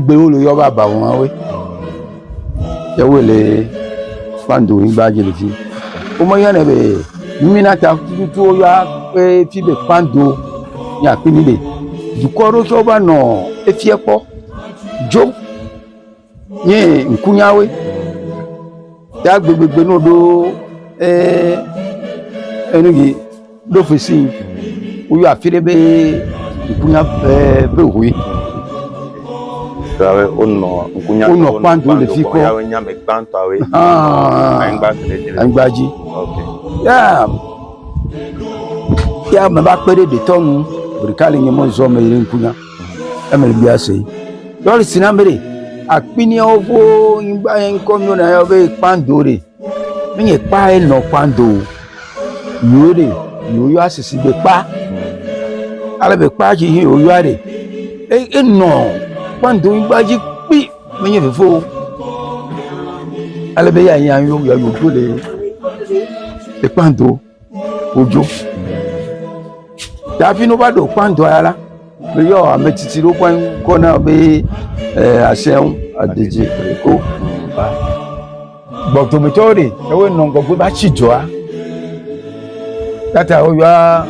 Egbe wo le yɔ be abawoawoe. Ye woe le kpando nyigba dzi le fi. Womeyɔnɛ be numinata tututu woyɔa ƒe fi be kpando nye akpini ɖe. Dukɔ ɖewo tsɛ wova nɔ efia kpɔ. Dzo nye ŋkunyawoe. Ya gbegbegbe ne woɖo ee enu yi ɖo fesi woyɔ afi ɖe be ŋkunya ƒe hoe. Yawe wonɔ ŋkunya wonɔ kpando le fi kɔ. Yawe nye ame gbãtɔawoe. Anyigba kele dzi. Anyigba dzi. Ok. Ya ya me va kpe ɖe ɖetɔ nu ɖeka le nye mɔ zɔ me yi ɖe ŋkunya. Eme le bia se. Yɔli si na me ɖe akpiniawo ƒo nyigba ŋkɔ mi wona yɔ be kpando ɖe. Menye kpa ye nɔ kpando o. Yewo ɖe yewo yɔ asisi be kpa. Ale be kpa dzi yewo yɔa ɖe. Enɔ kpando nyigba dzi kpi menye veve o. Ale be ya ya yo ya yo dzo le ekpando wodzo. Davi no va ɖo kpandoa ya la, meyɔ ame tsitsi ɖewo ƒe ŋkɔ na be asɛŋ adedze ko. Gbɔdometɔwo ɖe, ewoe nɔ ŋgɔgbe va tsi dzoa. Tata woyɔa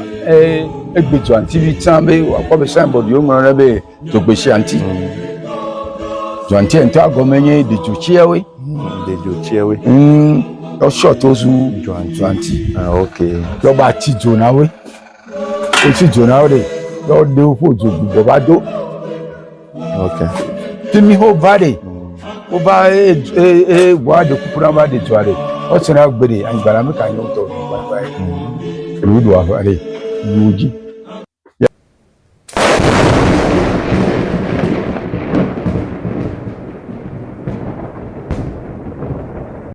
egbe dzoa ŋuti vi tsã be wòakpɔ be signboard yi woŋlɔ ɖe be dzogbesi ŋuti. Dzoa ŋuti ŋutɔ gɔme nye ɖedzotsiawoe. Ɖedzotsiawoe. Ewɔ to zu dzoa ŋuti. Ah, ok. Yɔ ba tsi dzo na woe. Wotsi dzo na wo ɖe, yɔ woɖe woƒe dzo gbugbɔ va do. Ok. Fi mi wova ɖe, wova e e e ʋua ɖe kuku na va ɖe dzoa ɖe, wosena gbe ɖe anyigba la meka nye wotɔ o, anyigba ye. Ɖoɖoa va ɖe, yi wo dzi.